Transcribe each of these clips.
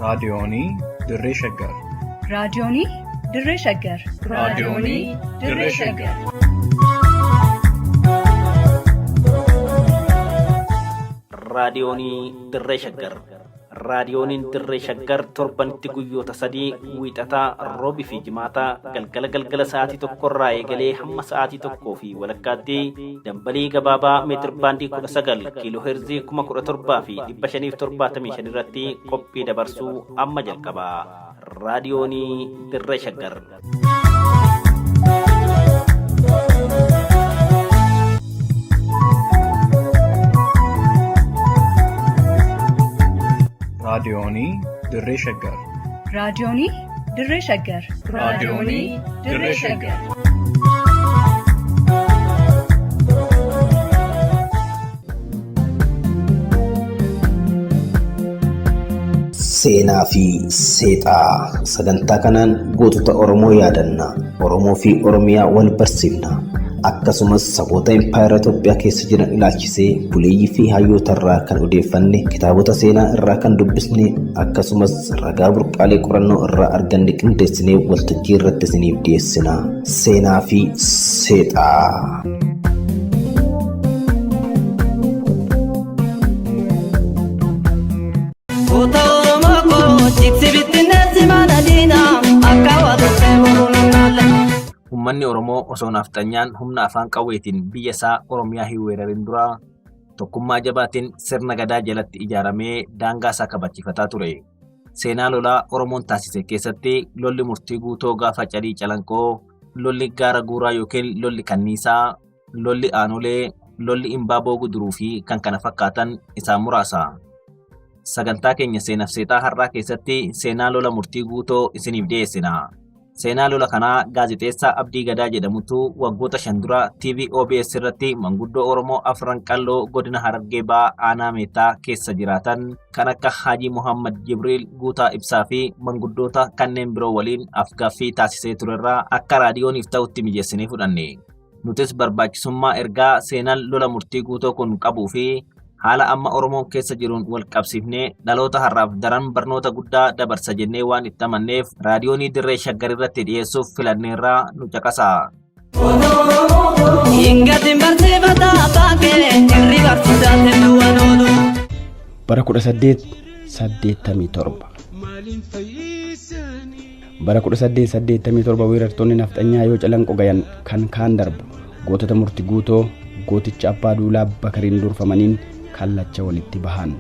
Raadiyoonii Dirree Shaggar. Raadiyoonii Dirree Shaggar. Raadiyoonii Dirree Shaggar. Raadiyoonii Dirree Shaggar. Raadiyooniin Dirree Shaggar torbanitti guyyoota 3, wiixataa, roobii fi jimaataa, galgala galgala sa'aatii 1rraa eegalee hamma sa'aatii 1:30tti dambalii gabaabaa meetir baandii 19 kiiloo heerzii 17,575 irratti qophii dabarsuu amma jalqaba. Raadiyoonii Dirree Shaggar. Raadiyoonii Dirree Shaggar. Raadiyoonii Dirree Shaggar. Raadiyoonii Dirree Shaggar. Seenaa fi seexaa sagantaa kanaan gootota Oromoo yaadanna. Oromoo fi Oromiyaa wal barsiifna. Akkasumas saboota impaayera Itoophiyaa keessa jiran ilaalchisee buleeyyii fi hayyoota irraa kan odeeffanne, kitaabota seenaa irraa kan dubbisne, akkasumas ragaa burqaalee qorannoo irraa arganne qindeessinee waltajjii irratti isiniif dhiyeessina. Seenaa fi seexaa. Goota Oromoo koo jigsi bittinneessi mana diinaa akka waluufee boruu nunnaalle. Uummanni Oromoo osoo naafxanyaan humna afaan qawweetiin biyya isaa Oromiyaa hin weerarin dura tokkummaa jabaatiin sirna gadaa jalatti ijaaramee daangaa isaa kabachiifataa ture. Seenaa lolaa Oromoon taasise keessatti lolli murtii guutoo gaafa Calii Calanqoo, lolli Gaara Guuraa yookiin lolli Kanniisaa, lolli Aanolee, lolli Imbaaboo Guduruu fi kan kana fakkaatan isaan muraasa. Sagantaa keenya seenaaf seexaa har'aa keessatti seenaa lola murtii guutoo isiniif dhiyeessina. Seenaa lola kanaa gaazexeessaa Abdii Gadaa jedhamutu waggoota 5 dura TV OBS irratti manguddoo Oromoo Afran Qalloo godina Harargee Ba'aa Aanaa Meettaa keessa jiraatan kan akka Haajii Muhammad Jibriil Guutaa Ibsaa fi manguddoota kanneen biroo waliin afgaaffii taasisee turerraa akka raadiyooniif ta'utti mijeessinee fudhanne. Nutis barbaachisummaa ergaa seenaan lola murtii guutoo kun qabuu fi haala amma Oromoon keessa jiruun wal qabsiifnee dhaloota har'aaf daran barnoota guddaa dabarsa jennee waan itti amanneef raadiyoonii Dirree Shaggar irratti dhiyeessuuf filanneerraa nu caqasaa. Hingatiin barsiifata abbaa kee irri barsiisaa tenduwwan oolu. Bara 1887 Bara 1887 weerartoonni nafxanyaa yoo Calanqo gayan kan kaan darbu gootota murti guutoo gooticha Abbaa Duulaa Bakariin durfamaniin kallacha walitti bahan.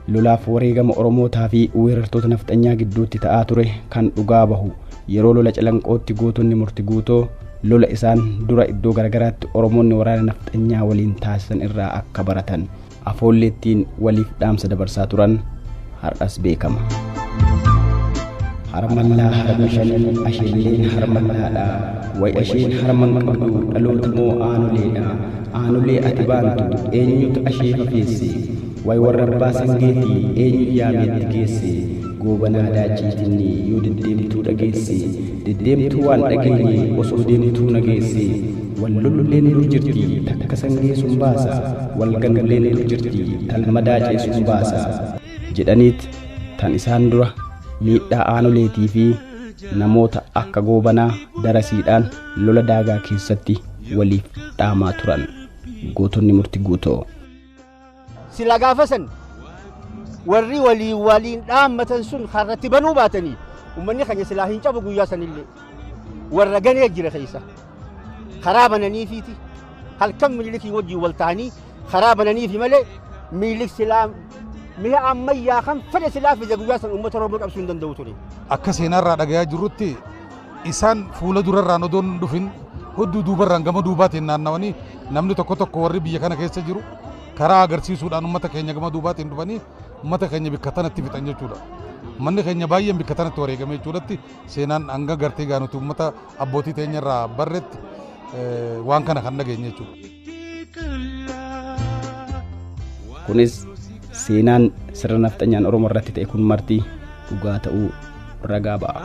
Lolaaf wareegama Oromootaa fi weerartoota nafxanyaa gidduutti ta'aa ture kan dhugaa bahu yeroo lola Calanqootti gootonni murti guutoo lola isaan dura iddoo garagaraatti Oromoonni waraana nafxanyaa waliin taasisan irraa akka baratan afoolleettiin waliif dhaamsa dabarsaa turan har'as beekama. Harmallaa harma shanii asheelleen harmallaadha. Way asheen harman qabdu dhaloota moo aanoleedha. Aanolee ati baantu eenyutu ashee fafeesse. Way warra abbaa sangeeti eenyu yaameetti geesse. Goobanaa daaciitinni yoo deddeemtuu dhageesse. Deddeemtuu waan dhageenye osoo deemtuu nageesse. Wal lolulleen dur jirti takka sangee sun baasa. Wal ganulleen dur jirti talmadaa ceesun baasa. Jedhaniit tan isaan dura miidhaa aanoleetii fi namoota akka Goobanaa darasiidhaan lola daagaa keessatti waliif dhaamaa turan. Gootonni murti guutoo. Sila gaafa san warri walii waliin dhaammatan sun karratti banuu baatanii uummanni keenya silaa hin cabu guyyaa sanillee. Warra ganee jira keessa. Karaa bananiifiiti halkan Minilikii wajjin wal ta'anii karaa bananiifi malee Minilik silaa mi'a ammayyaa kan fedhe silaa fide guyyaa san uummata Oromoo cabsuu hin danda'u ture. Akka seenaarraa dhagayaa jirrutti isaan fuula durarraan odoon hin dhufin hudduu duubarraan gama duubaatiin naannawanii namni tokko tokko warri biyya kana keessa jiru karaa agarsiisuudhaan uummata keenya gama duubaatiin dhufanii uummata keenya bikka tanatti fixan jechuudha. Uummanni keenya baay'een bikka tanatti wareegame jechuudhatti seenaan hanga gartee gaanuti uummata abbootii teenya irraa barretti waan kana kan dhageenye jechuudha. Kunis seenaan sirna nafxanyaan Oromoo irratti ta'e kun marti dhugaa ta'uu ragaa ba'a.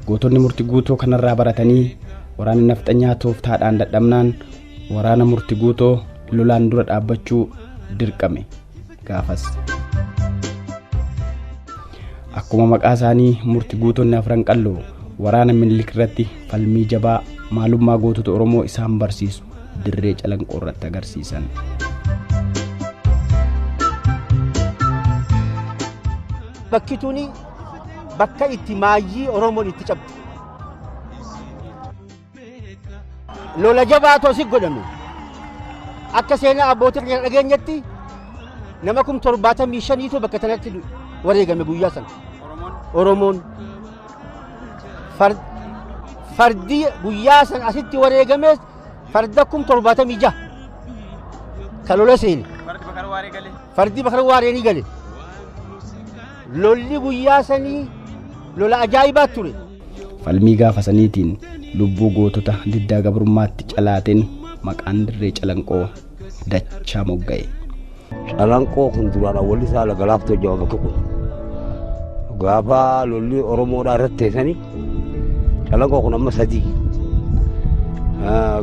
Gootonni murti guutoo kanarraa baratanii Waraanni nafxanyaa tooftaadhaan dadhabnaan waraana murti guutoo lolaan dura dhaabbachuu dirqame gaafas. Akkuma maqaa isaanii murti guutonni afran qalloo waraana Minilik irratti falmii jabaa maalummaa gootota Oromoo isaan barsiisu dirree calanqoo irratti agarsiisan. Bakki tuni bakka itti maayyii Oromoon itti cabdu. Lola jabaatu asii godhame. Akka seenaa abbootii keenya dhageenyetti nama 75,000 bakka tanatti wareegame guyyaa sana. Oromoon fardi guyyaa sana asitti wareegames farda 76,000 kan lola seene. Fardi Bakar Waaree ni gale. Lolli guyyaa sanii lola ajaa'ibaa ture. Falmii gaafa saniitiin lubbuu gootota diddaa gabrummaatti calaateen maqaan dirree calanqoo dachaa mogga'e. Calanqoo kun duraan awwalli isaa laga laaftoo jedhama bakki kun. Gaafa lolli Oromoodhaa irratti teessanii calanqoo kun amma sadii.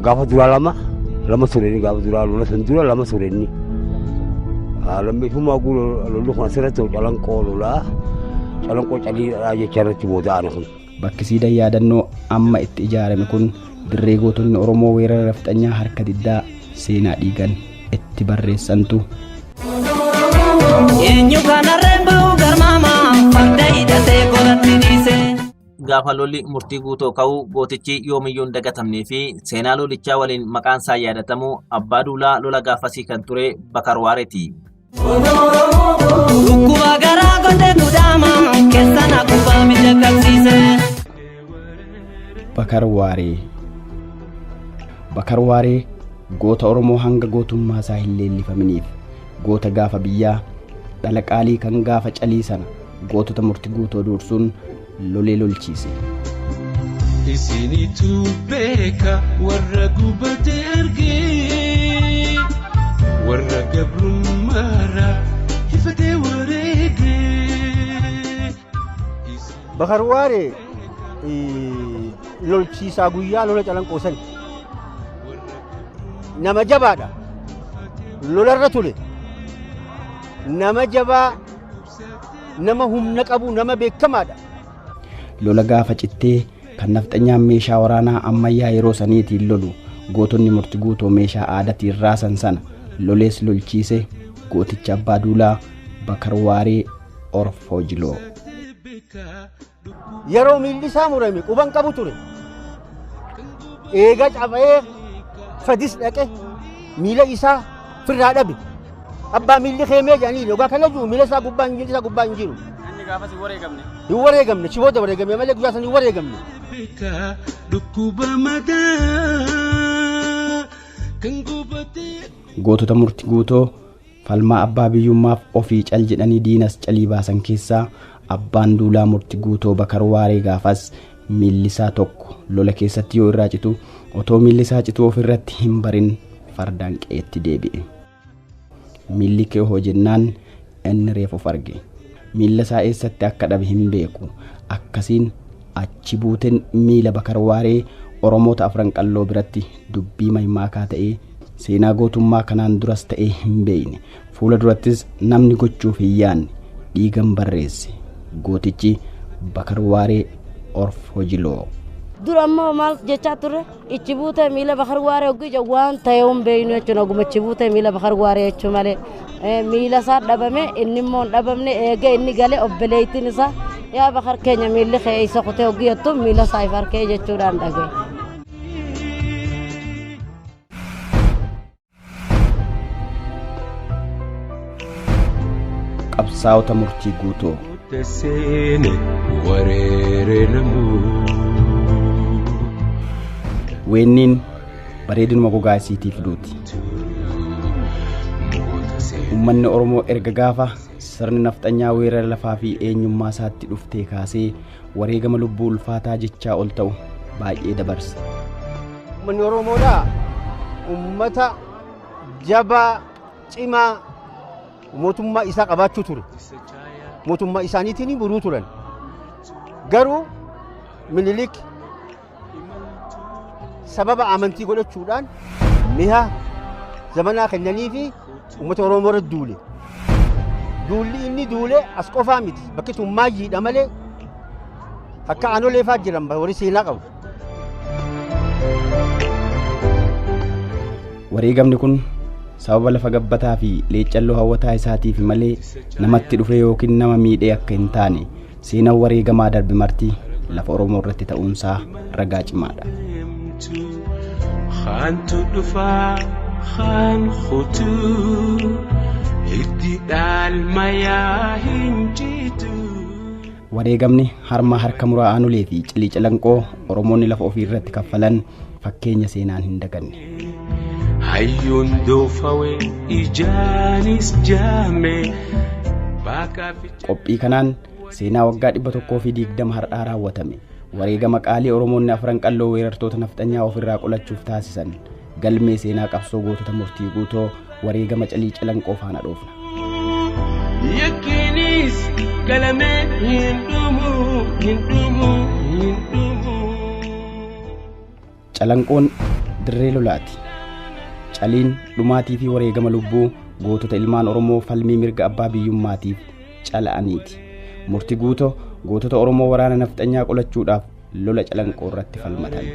Gaafa duraa lama tureni gaafa duraa lola san dura lama tureni. Lammeeffummaa guu lolli kun asirratti calanqoo lolaa calanqoo caliidhaa jecha irratti booda'an kun. Bakki siidaan yaadannoo amma itti ijaarame kun dirree gootonni Oromoo weerara nafxanyaa harka diddaa seenaa dhiigan itti barreessantu. Eenyu kanarreen ba'u garmaama farda hidhatee godhatti dhiise. Gaafa lolli murtii guutoo ka'u gootichi yoomiyyuu hin dagatamnee fi seenaa lolichaa waliin maqaan isaa yaadatamu abbaa duulaa lola gaafasii kan ture Bakar Waareeti. Dhukkuba garaa godhe gudhaama keessa na gubbaa miidhagsiise. Bakar Waaree. Bakar Waaree goota Oromoo hanga gootummaa isaa hin leellifaminiif goota gaafa biyyaa dhala qaalii kan gaafa calii sana gootota murti guutoo dursuun lolee lolchiise. Isinitu beeka warra gubate argee warra gabrummaarra ifatee wareegee. Bakar Waaree lolchiisaa guyyaa lola calanqoo sani. Nama jabaadha. Lolarra ture. Nama jabaa, nama humna qabu, nama beekamaadha. Lola gaafa cittee kan nafxanyaan meeshaa waraanaa ammayyaa yeroo saniitiin lolu gootonni murti guutoo meeshaa aadaatiin raasan sana lolees lolchiise gooticha abbaa duulaa Bakar Waaree Orfoo Jiloo. Yeroo miilli isaa murame quban qabu ture. Eega cabee fadis dhaqe miila isaa firraa dhabe. Abbaa miilli keemee jedhanii dhugaa kana jiru miila isaa gubbaa hin jiru isaa gubbaa hin jiru. Inni gaafas hin wareegamne. Hin wareegamne si booda wareegame malee guyyaa sana hin wareegamne. Dhukkuba mataa kan gubatee. Gootota murti guutoo falmaa abbaa biyyummaaf ofii cal jedhanii diinas calii baasan keessaa abbaan duulaa murti guutoo Bakar Waaree gaafas miilli isaa tokko lola keessatti yoo irraa citu otoo miilli isaa cituu ofirratti hin barin fardaan qe'eetti deebi'e. Miilli kee hoo jennaan inni reef of arge. Miilla isaa eessatti akka dhabe hin beeku. Akkasiin achi buuteen miila Bakar Waaree Oromoota afran qalloo biratti dubbii maymaakaa ta'ee seenaa gootummaa kanaan duras ta'ee hin beekne. Fuula durattis namni gochuuf hin yaadne dhiigan barreesse. Gootichi Bakar Waaree Orfoo Jiloo. Dura ammoo maal jechaa turre ichi buutee miila Bakar Waaree hoggii jedhu waan ta'e hin beeknu jechuudha. Oguma ichi buutee miila Bakar Waaree jechuu malee miila isaa dhabame inni immoo hin dhabamne eega inni galee obboleettiin isaa yaa Bakar keenya miilli kee isa kutee hoggii jettu miila isaa if harkee jechuudhaan dhagaye. Qabsaa'ota murtii guutoo. Seene wareere namuu. Weenniin bareedinuma gogaa isiitiif duuti. Uummanni Oromoo erga gaafa sirni nafxanyaa weerara lafaa fi eenyummaa isaatti dhuftee kaasee wareegama lubbuu ulfaataa jechaa ol ta'u baay'ee dabarse. Uummanni Oromoodhaa uummata jabaa cimaa mootummaa isaa qabaachuu ture. Mootummaa isaaniitiin buluu turan. Garuu Minilik Sababa amantii godhachuudhaan mi'a zamanaa kennanii fi uummata Oromoo irra duule. Duulli inni duule as qofaa miti. Bakki tun maayyiidha malee akka aanolee fa'aa jiran warri seenaa qabu. Wareegamni kun sababa lafa gabbataa fi leecalloo hawwataa isaatiif malee namatti dhufe yookiin nama miidhee akka hin taane seenaan wareegamaa darbe marti lafa Oromoo irratti ta'uunsaa ragaa cimaadha. Khaantu dhufaa khaan kutuu itti dhaalmayaa hin jitu. Wareegamni harma harka muraa Aanolee fi Cilii Calanqoo Oromoonni lafa ofii irratti kaffalan fakkeenya seenaan hin daganne. Hayyuun doofawe ijaanis jaame. Qophii kanaan seenaa waggaa 120 har'aa raawwatame wareegama qaalii Oromoonni afran qalloo weerartoota nafxanyaa ofirraa qolachuuf taasisan galmee seenaa qabsoo gootota Murtii Guutoo wareegama Calii Calanqoo faana dhoofna. Yakkiinis galamee hin dhumu hin dhumu hin dhumu. Calanqoon dirree lolaati. Caliin dhumaatii fi wareegama lubbuu gootota ilmaan Oromoo falmii mirga abbaa biyyummaatiif cala'aniiti. Murtii Guutoo gootota Oromoo waraana nafxanyaa qolachuudhaaf lola Calanqoo irratti falmatan.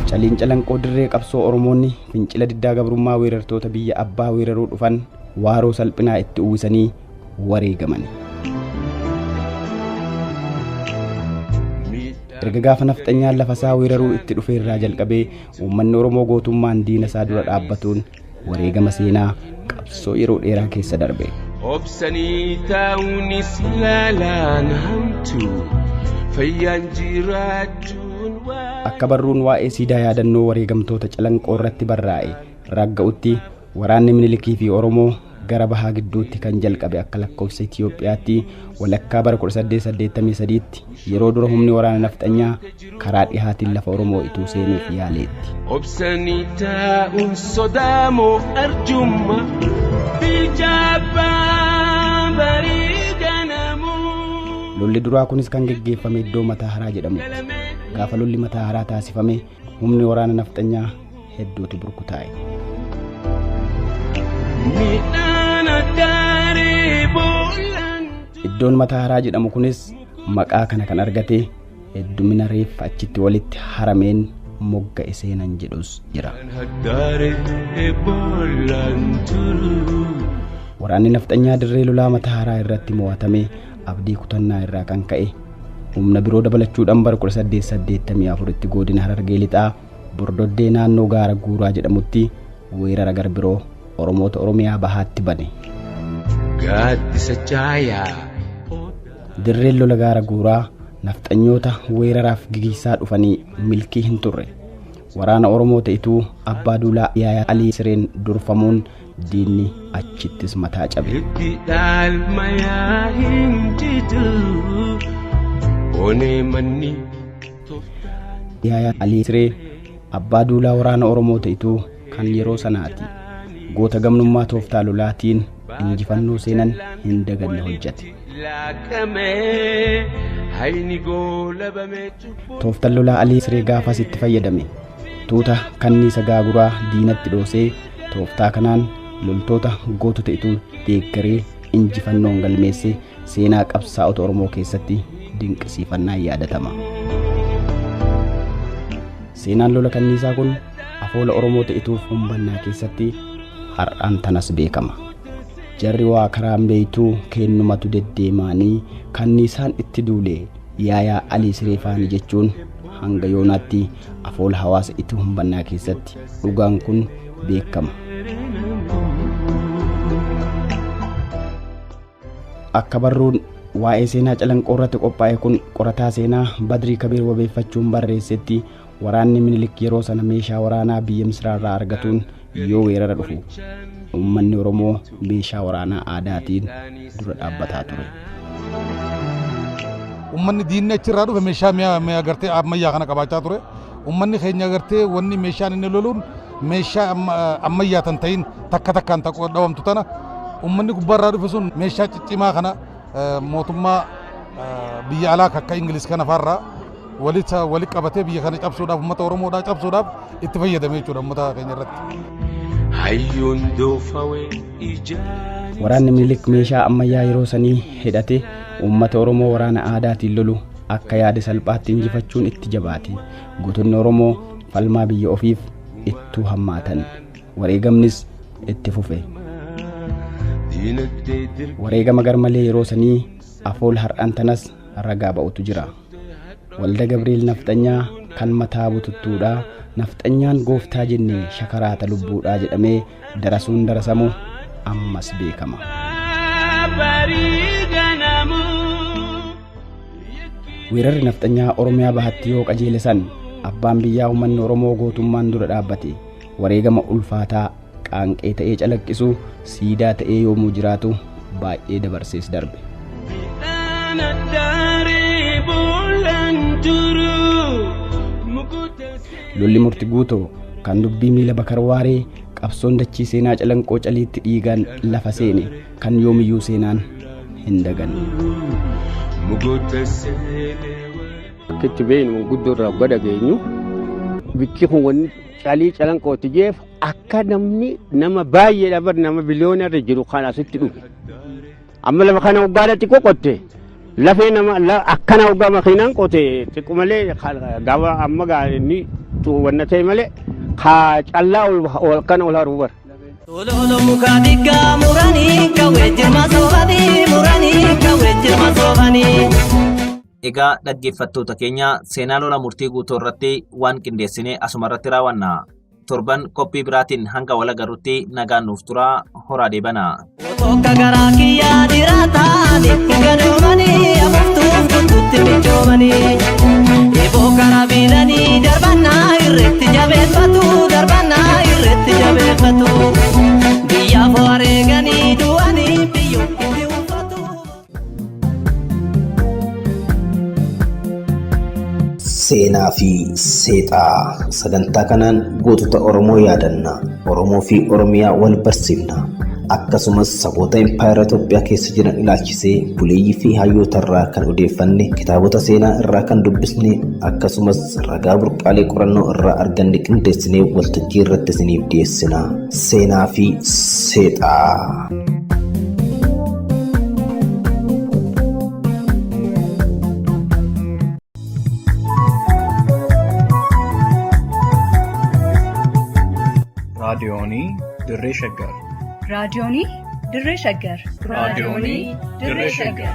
Caliin Calanqoo dirree qabsoo Oromoonni fincila diddaa gabrummaa weerartoota biyya abbaa weeraruu dhufan waaroo salphinaa itti uwwisanii wareegaman. Erga gaafa nafxanyaan lafa isaa weeraruu itti dhufe irraa jalqabee uummanni Oromoo gootummaan diina isaa dura dhaabbatuun wareegama seenaa qabsoo yeroo dheeraa keessa darbe. Obsanii taa'uunis laalaan hamtu fayyaan jiraachuun Akka barruun waa'ee siidaa yaadannoo wareegamtoota Calanqoo irratti barraa'e ragga'utti waraanni Minilikii fi Oromoo gara bahaa gidduutti kan jalqabe akka lakkoofsa Itiyoophiyaatti walakkaa bara 1883tti yeroo dura humni waraana nafxanyaa karaa dhihaatiin lafa Oromoo ituu seenuuf yaaleetti. Obsanii taa'uun sodaamoo arjumma bijaabaa barii ganamuu. Lolli duraa kunis kan geggeeffame iddoo Mataa Haraa jedhamutti. Gaafa lolli Mataa Haraa taasifame humni waraana nafxanyaa hedduutu burkutaa'e. Iddoon Mataa Haraa jedhamu kunis maqaa kana kan argate heddumina reeffa achitti walitti harameen mogga'e seenan jedhus jira. Waraanni nafxanyaa dirree lolaa Mataa Haraa irratti mo'atame abdii kutannaa irraa kan ka'e humna biroo dabalachuudhaan bara 1884tti godina Harargee Lixaa Bordoddee naannoo gaara Guuraa jedhamutti weerara gar biroo Oromoota Oromiyaa bahaatti bane. Gaaddisa caayaa. Dirreen lola gaara Guuraa nafxanyoota weeraraaf gigiisaa dhufanii milkii hin turre. Waraana Oromoo ta'ituu Abbaa Duulaa Yaayaa Alii Sireen durfamuun diinni achittis mataa cabe. Itti dhaalmayaa hin jitu onee manni. Yaayaa Alii Siree Abbaa Duulaa waraana Oromoo ta'ituu kan yeroo sanaati. Goota gamnummaa tooftaa lolaatiin injifannoo seenan hin daganne hojjete. Tooftaan lolaa Alii Siree gaafas itti fayyadame. Tuuta kanniisa gaaguraa diinatti dhoosee tooftaa kanaan loltoota gootota ituu deeggaree injifannoon galmeesse seenaa qabsaa'ota Oromoo keessatti dinqisiifannaan yaadatama. Seenaan lola kanniisaa kun afoola Oromoo ta'ituuf humbannaa keessatti har'aan tanas beekama. Jarri waa karaan beeytuu kennumatu deddeemaanii kanniisaan itti duule Yaayaa Alii Siree faani jechuun hanga yoonaatti afoola hawaasa itti humbannaa keessatti dhugaan kun beekama. Akka barruun waa'ee seenaa Calanqoo irratti qophaa'e kun qorataa seenaa Badrii Kabiir wabeeffachuun barreessetti waraanni Minilik yeroo sana meeshaa waraanaa biyya Misiraarraa argatuun yoo weerara dhufu uummanni Oromoo meeshaa waraanaa aadaatiin dura dhaabbataa ture. Uummanni diinni achirraa dhufe meeshaa mi'a gartee ammayyaa kana qabaachaa ture. Uummanni keenya gartee wanni meeshaan inni loluun meeshaa ammayyaa tan ta'in takka takkaan dhawamtu tana uummanni gubbaarraa dhufe sun meeshaa ciccimaa kana mootummaa biyya alaa akka Ingiliz kana faarraa walitti wali qabatee biyya kana cabsuudhaaf, uummata Oromoodhaa cabsuudhaaf itti fayyadame jechuudha uummata keenya irratti. Hayyuun doofawee ijaan. Waraanni Minilik meeshaa ammayyaa yeroo sanii hidhate uummata Oromoo waraana aadaatiin lolu akka yaada salphaatti injifachuun itti jabaate. Gootonni Oromoo falmaa biyya ofiif ittuu hammaatan. Wareegamnis itti fufe. Wareegama garmalee yeroo sanii afool har'aan tanas ragaa ba'utu jira. Walda Gabriel Nafxanyaa kan mataa bututtuudhaa, nafxanyaan gooftaa jennee shakaraata lubbuudhaa jedhamee darasuun darasamu ammas beekama. Weerarri nafxanyaa Oromiyaa bahatti yoo qajeele san abbaan biyyaa uummanni Oromoo gootummaan dura dhaabbate wareegama ulfaataa qaanqee ta'ee calaqqisu siidaa ta'ee yoomuu jiraatu baay'ee dabarsees darbe. Lolli murti guutoo kan dubbii miila Bakar Waaree qabsoon dachii seenaa calanqoo caliitti dhiigaan lafa seene kan yoomiyyuu seenaan hin daganne. Akkitti beeknu guddoo irraa gada geenyu bikki kun wanni calii calanqooti jeef akka namni nama baay'eedha bar nama biliyoona irra jiru kan asitti dhufe. Amma lafa kana waggaadha xiqqoo qotte lafee nama akkana waggaa makiinaan qote xiqqoo malee gaafa amma inni wanna ta'e malee kaa callaa ol kana ol haruu bara. Tololo muka digga muranii kawwee jirma soofanii muranii kawwee jirma soofanii. Egaa dhaggeeffattoota keenya, seenaa lola murtii guutuu irratti waan qindeessine asuma irratti raawwanna. Torban qophii biraatiin hanga wal agarrutti nagaan nuuf turaa, horaa deebanaa. Tokko garaa kiyyaa dhiirataan gadoomanii afuuftuuf tuttuutti michoomanii. Eeboo karaa biilanii darbannaa irratti jabeeffatu, darbannaa irratti jabeeffatu. Biyyaaf wareeganii du'anii biyyoo itti uffatu. Seenaa fi seexaa sagantaa kanaan gootota Oromoo yaadanna. Oromoo fi Oromiyaa wal barsiifna. Akkasumas saboota impaayera Itoophiyaa keessa jiran ilaalchisee buleeyyii fi hayyoota irraa kan odeeffanne, kitaabota seenaa irraa kan dubbisne, akkasumas ragaa burqaalee qorannoo irraa arganne qindeessinee waltajjii irratti isiniif dhiyeessina. Seenaa fi seexaa. Raadiyoonii Dirree Shaggar. Raadiyoonii Dirree Shaggar. Raadiyoonii Dirree Shaggar.